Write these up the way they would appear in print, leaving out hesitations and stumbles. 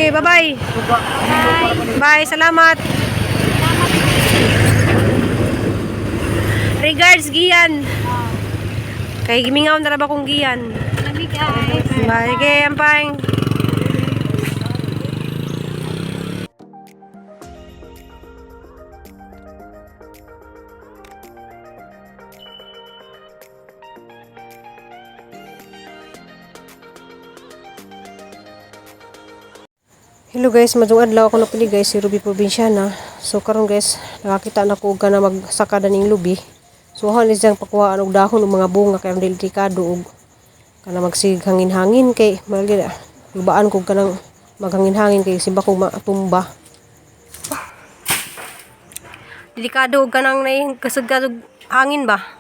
Sige, bye-bye. Bye. Bye, salamat. Regards, Gian. Kay gimingaw na ra ba kong Gian? Lami guys. Bye, sige, ampang. Hello guys, madung adlaw ako napili guys si Ruby Provinciana. So karon guys, nakakita na ko og kana magsaka ning lubi. So ako ni siyang pakuhaan og dahon og mga bunga kay ang delikado og kana magsig hangin-hangin kay mali na lubaan ko kanang maghangin-hangin kay simba ko matumba. Delikado og kanang nay kasagad og hangin ba?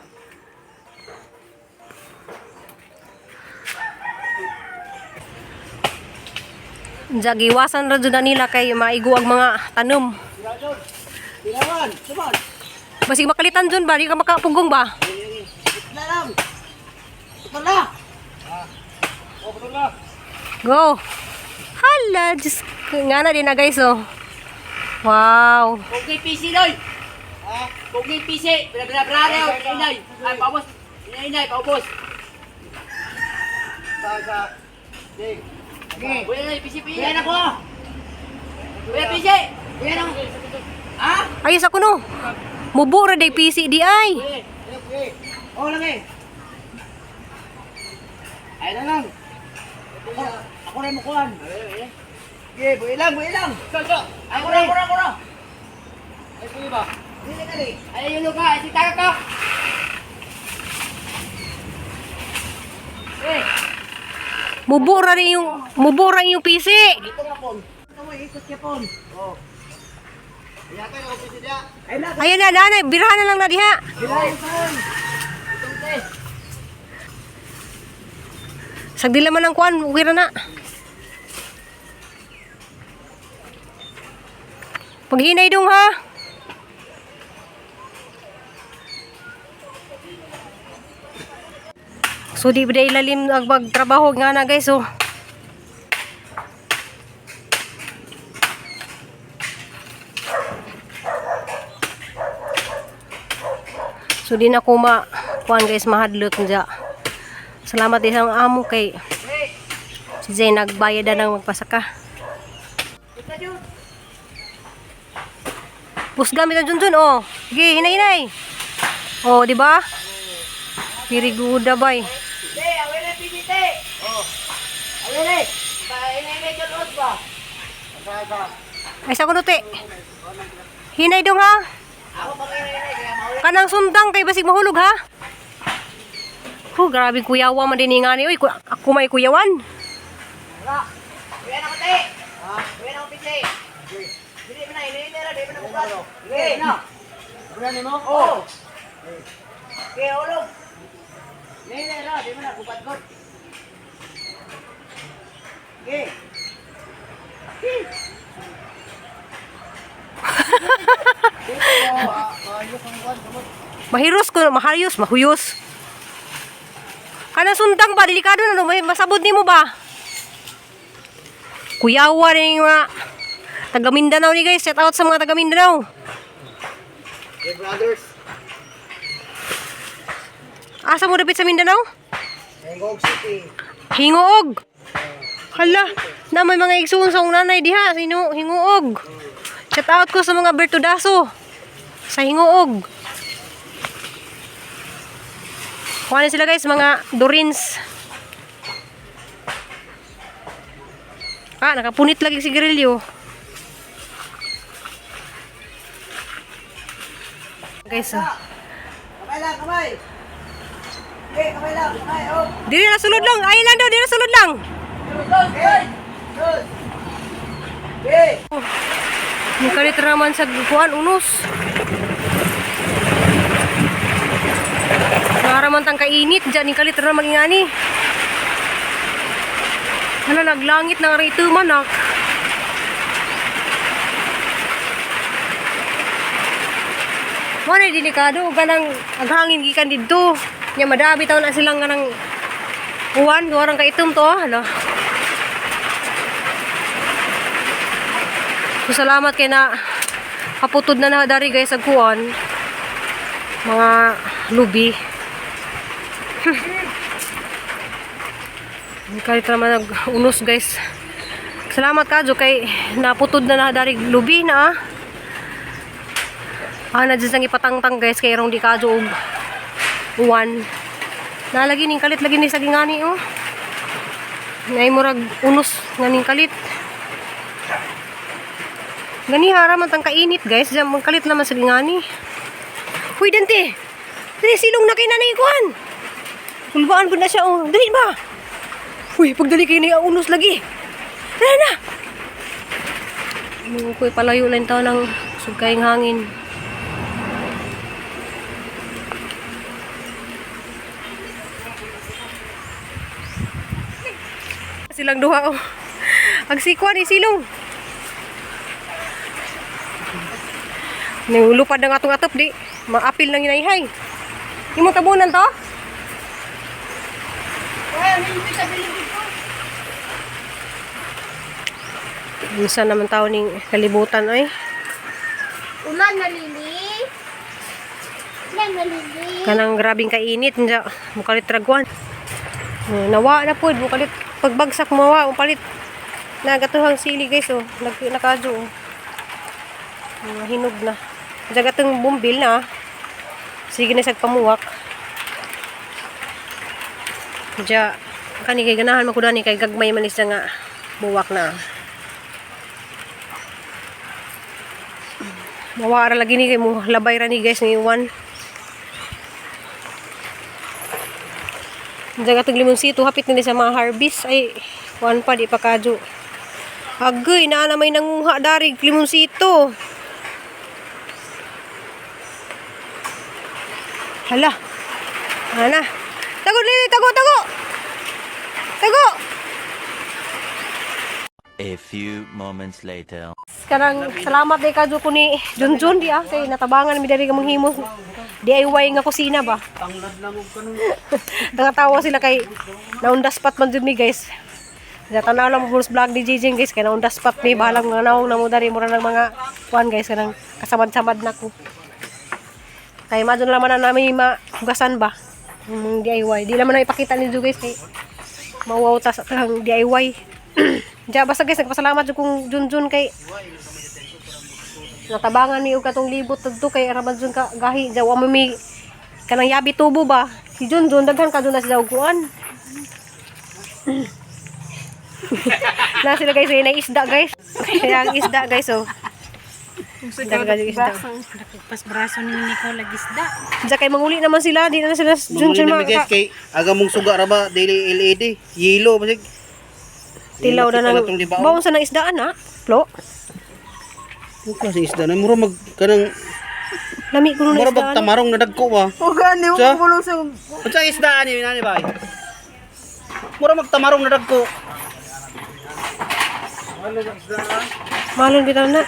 Diya, giwasan ra jud na nila kay maigo ang mga tanom. Tinawan, suman. Basig makalitan dun ba? Di ka makapugong ba? Na lang. Wala. Go! Hala! Diyos ko, nga na din na guys oh. Wow! Kung PC loy. Ha? Kung PC, bla bla bla raw, inay. Ay paubos. Inay inay, paubos. Sa sa. Okay. Kuya na PC PC. Kuya na ko. Kuya PC. Kuya na. Ha? Ayos ako no! Mubo ra day PC di ay! Kuya. Oh lang eh. Ay na lang. Ako na mo kuan. Okay, buhi lang, buhi lang. Ay, ako na, ako na, ako na. Ay, buhi ba? Dili kali. Ay, yulo ka, ay, sitaga ka. Eh, Mubo ra rin yung mubo ra yung PC. dito nga pon. Ito mo, ikot ka pon. Oh. Ay na, Ayan na nanay, birahan na lang na diha. bilay pon. Itong te. Sagdila man ang kuan, okay ra na. Paghinay dong ha. So di ba ilalim ang magtrabaho nga na guys oh. So di na ko ma kuan guys mahadlok dya. Salamat din sa amo kay si Zay nagbayad na ng magpasaka. Pusga mi dun dun oh. Sige, hinay-hinay. Oh, di ba? Very good ah, bay. Te, awere pili te. Oh. Awere. Ba, inay medyo luot ba? Ay sa kuno te. Hinay dong ha. Ako pang inay inay kaya mauli. Kanang sundang kay basig mahulog ha. Hu, grabe kuyawa man din nga ni. Uy, ako may kuyawan. Wala. Kuya na ko te. Ha? Kuya na ko pili. Dili mo na inay inay ra, di mo na bukas. Sige na. Kuya nimo? Oh. Kaya ulog. Inay inay ra, di mo na bukat god. Okay. Mahiros ko, mahayos, mahuyos. Kanang sundang ba delikado na no, may masabod nimo ba? Kuyawa rin yung mga taga Mindanao ni guys, shout out sa mga taga Mindanao. Hey brothers. Asa mo dapit sa Mindanao? Hengog City. Hinguog. Hala, na may mga igsuon sa akong nanay diha, sino Hinguog. Shout out ko sa mga Bertudaso sa Hinguog. Kuha na sila guys, mga Dorins. Ah, nakapunit lagi si Grillo. Guys, oh. Kamay lang, kamay. Okay, kamay lang, kamay. Oh. Dili na sulod lang. Ay lang daw, dili na sulod lang. Okay. Good. Okay. Nikalit raman sa kuan unos. Naraman tang kainit diyan nikalit raman ingani. Hala naglangit na rito manak. Wala delikado kanang ang hangin gikan didto. Nya madabi taon na silang kanang uwan, warang kaitom to hala. So salamat kay na kaputod na na dari guys ang kuan. Mga lubi. Kahit naman nag-unos guys. Salamat kadyo kay naputod na na dari lubi na ah. Ah, na dyan sang ipatangtang guys kay rong di kadyo og uwan. Nalagi ning kalit lagi ni sa gingani oh. Nay murag unos nganing kalit. Gani hara man tang kainit guys, diyan man kalit naman sa gingani. Huy dante. Dali silong na kay nanay kuan. Kulbaan ko na siya oh. Dali ba? Uy, pagdali kayo na unos lagi. Dali na. Ano ko palayo lang tao ng sugkayng hangin. Silang duha oh. Ang sikwa ni silong. Nilupad na nga itong atop di. Maapil nang inayhay. Imo tabunan to? Minsan naman tao ning kalibutan ay. Ulan na, Lili. Ulan na, Lili. Kanang grabing kainit nja mukalit ragwan. Nawa na pod mukalit pagbagsak mawa mupalit nagatuhang sili guys oh nag nakadyo oh. Mga hinog na. Diyan gatong bumbil na. Sige na sag pamuwak. Diya kani kay ganahan man ko dani kay gagmay man siya nga buwak na. Mawa ra lagi ni kay mo labay ra ni guys ni iwan. Diyan katong limonsito, hapit nila sa mga harvest. Ay, kuan pa, di pa kadyo. Agoy, naa na may nanguha dari, limonsito. Hala. Ana. Tago, Lili, tago, tago! Tago! A few moments later. Karang salamat day kadyo ko ni Junjun di ah kay natabangan mi diri ka manghimo DIY nga kusina ba. Tanglad na mo kanang. Nangatawa sila kay naundaspat man jud mi guys. Sa tanaw lang mo vlog ni JJ guys kay naundaspat mi bahalang nga naong namo dari mura ng mga kuan guys kanang kasamad-samad na ko. Kay madon lang man na namin mahugasan ba yung DIY. Di naman na ipakita ni guys kay mawaw ta sa tang DIY. Diya basta guys nagpasalamat jud kong Junjun kay natabangan mi og katong libot tadto kay araman jud ka gahi diya wa mo mi kanang yabi tubo ba si Junjun daghan ka jud na sila og kuan. Na sila guys ay isda guys. Kaya ang isda guys oh. Daghan yung isda. Pas braso ni Nicole gisda. Diya kay manguli naman sila, di na sila Mamuli Junjun na mi guys mga kay aga mong suga ra ba daily LED yelo basig. tilaw na nang Itong libaon. bawang sa nang isdaan ha. Plo. Ano klase isda na mura mag kanang Lami ko na mura bag isdaan. tamarong na dagko ba. O gani, Sa? mo sa Unsa ang isda ani nani bay? Mura mag tamarong na dagko. Malon bitaw na.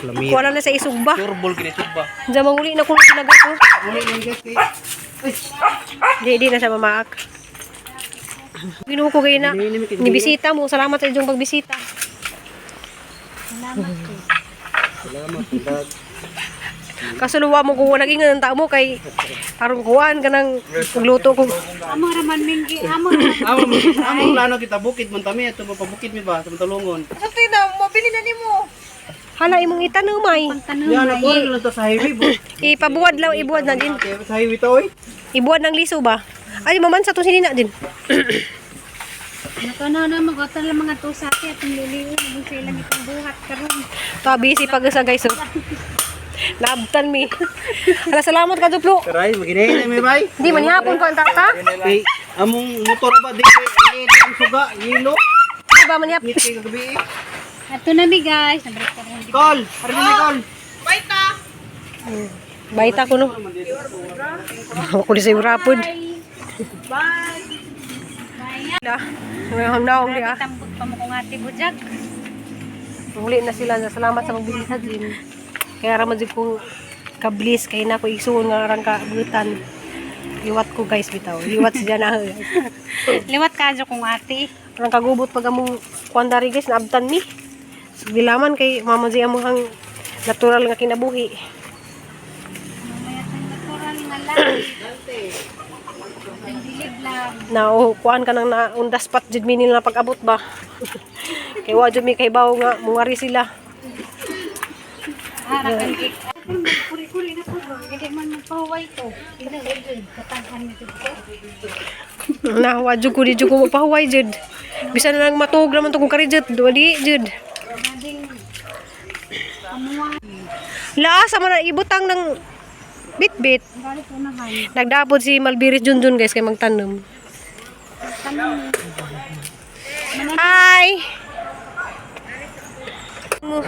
Lami. Kuha na sa isugba. Sure ball kini sugba. Diya manguli na kuno sila guys oh. Uli ni guys kay Di na siya mamaak. Ginoo ko kayo na. Nibisita mo. Salamat sa inyong pagbisita. Salamat dag. Kasuluwa mo kung naging ng tao mo kay aron kuan kanang pagluto ko. Amo raman minggi, amo raman. Amo amo plano kita bukid man tami ato mapabukid mi ba sa Talungon. Sa tina, mabili na nimo. Hala imong itanumay. Yan ako lang to sa highway bo. Ipabuwad lang ibuwad na din. Sa highway to oy. Ibuwad ng liso ba? Ay maman sa to sinina din. Nako no no magotan lang mga tusati at liliw mo sa ilang itong buhat karon. Ta busy pag sa guys oh. Naabtan mi. Hala salamat ka Duplo. Taray maginahin mi bay. Di man hapon ko ang tata. Kay among motor ba di LED ang suga yelo. Di ba man hapon? Ngiti kagabi. Ato na mi guys, nabalik ka rin. Call, ari mi call. Baita ko no. Ako ni sa rapod. Bye. Bye. Naong di ah. Tambot pa mo kong ate bujag. Muli na sila. Salamat sa magbisita din. Kaya raman jud kong kablis kay na ko isuon nga arang kabutan. Liwat ko guys bitaw. Liwat siya na. Liwat kadyo kong ate. Arang kagubot pag among kuan dari guys, naabtan mi. So, gilaman kay mama siya mo ang natural nga kinabuhi. Mamaya tang natural nga lang. Ang dilib lang. Na oh, kuan ka nang na on the spot jud mi nila pag-abot ba. Kay wa jud mi kay bawo nga mungari sila. Ara kang cake. Kuri-kuri na po ba? Hindi man magpahuway to. Hindi na jud. Katanghan ni ko. Na wa jud ko di jud ko magpahuway jud. Bisan na lang matuog naman to kung kari jud, wali jud. Nading amuha. Laasa man na ibutang ng bitbit. Balik unahan. Nagdapod si Malbiris Junjun guys kay magtanom. Tanong Hi. Mo.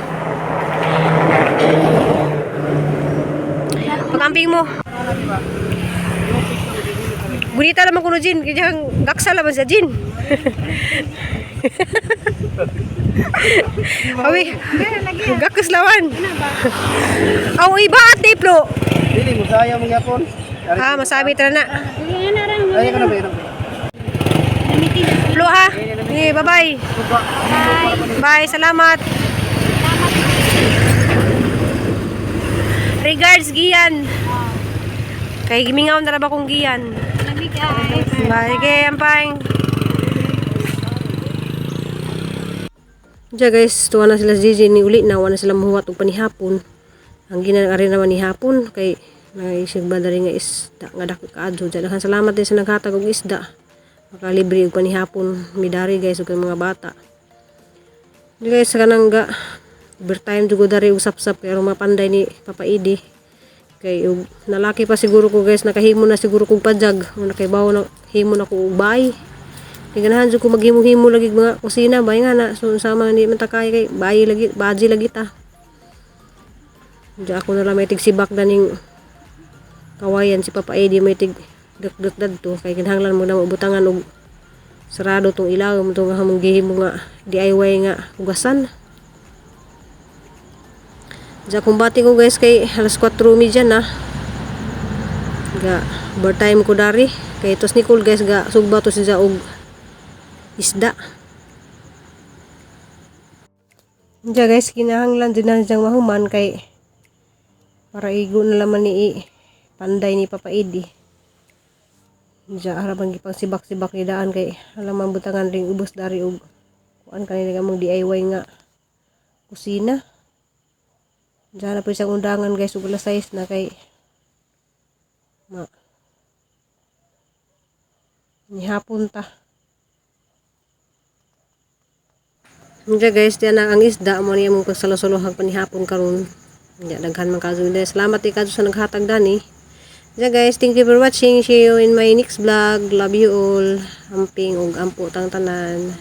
Pag-amping mo. Gunita naman kuno Jin, kaya gaksa laman sa Jin. Awi, gakus lawan. Aw iba at plo. Dili mo saya mo gyapon. Ah, masabi tara na. Dili na ra. Ay ka na ba? Gamitin. Plo ha. Okay, bye-bye. Bye. Bye, salamat. Regards, Gian. Kay gimingaw na ra ba kong Gian? Lami guys. Bye, sige, ampang. Diya guys, tuwa na sila si JJ ni uli na, wala na sila mahuwat og panihapon. Ang ginang ari naman ni hapon kay naisig ba diri nga isda nga dako kaadto. Diya daghan salamat din sa naghatag og isda. Makalibre og panihapon midari guys ug kay mga bata. Di guys sa kanang ga overtime jud ko dari og sapsap kay aron mapanday ni Papa Idi. Kay og nalaki pa siguro ko guys, nakahimo na siguro kog pajag o nakaibaw na himo na ko og bay. Kay ganahan jud ko maghimo-himo lagi og mga kusina bay nga na so unsa man di man ta kaya kay bayi lagi baji lagi ta. Diya ako na lang may tigsibak daning kawayan si Papa Eddie may tig duk-duk dadto kay kinahanglan mo na mabutangan og sarado tong ilaw mo tong hamong gihimo nga DIY nga hugasan. Diya kumbati ko guys kay alas 4:30 na. Ga overtime ko dari kay tos Nicole guys ga sugba to siya og isda. Diya guys kinahanglan din na siyang mahuman kay para igo na laman ni panday ni Papa Eddie. Diya harapan gipang sibak-sibak ni daan kay alam ang butangan ring ubos dari og kuan kanila nga mong DIY nga kusina. Diyan na po isang undangan guys ug alas 6 na kay ma nihapon ta. Diya guys, diyan na ang isda mo niya mong pagsalo-salohag panihapon karon. Diya daghan man kazo. Salamat kay kazo sa naghatag dani. Diya guys, thank you for watching. See you in my next vlog. Love you all. Amping ug ampo tang tanan.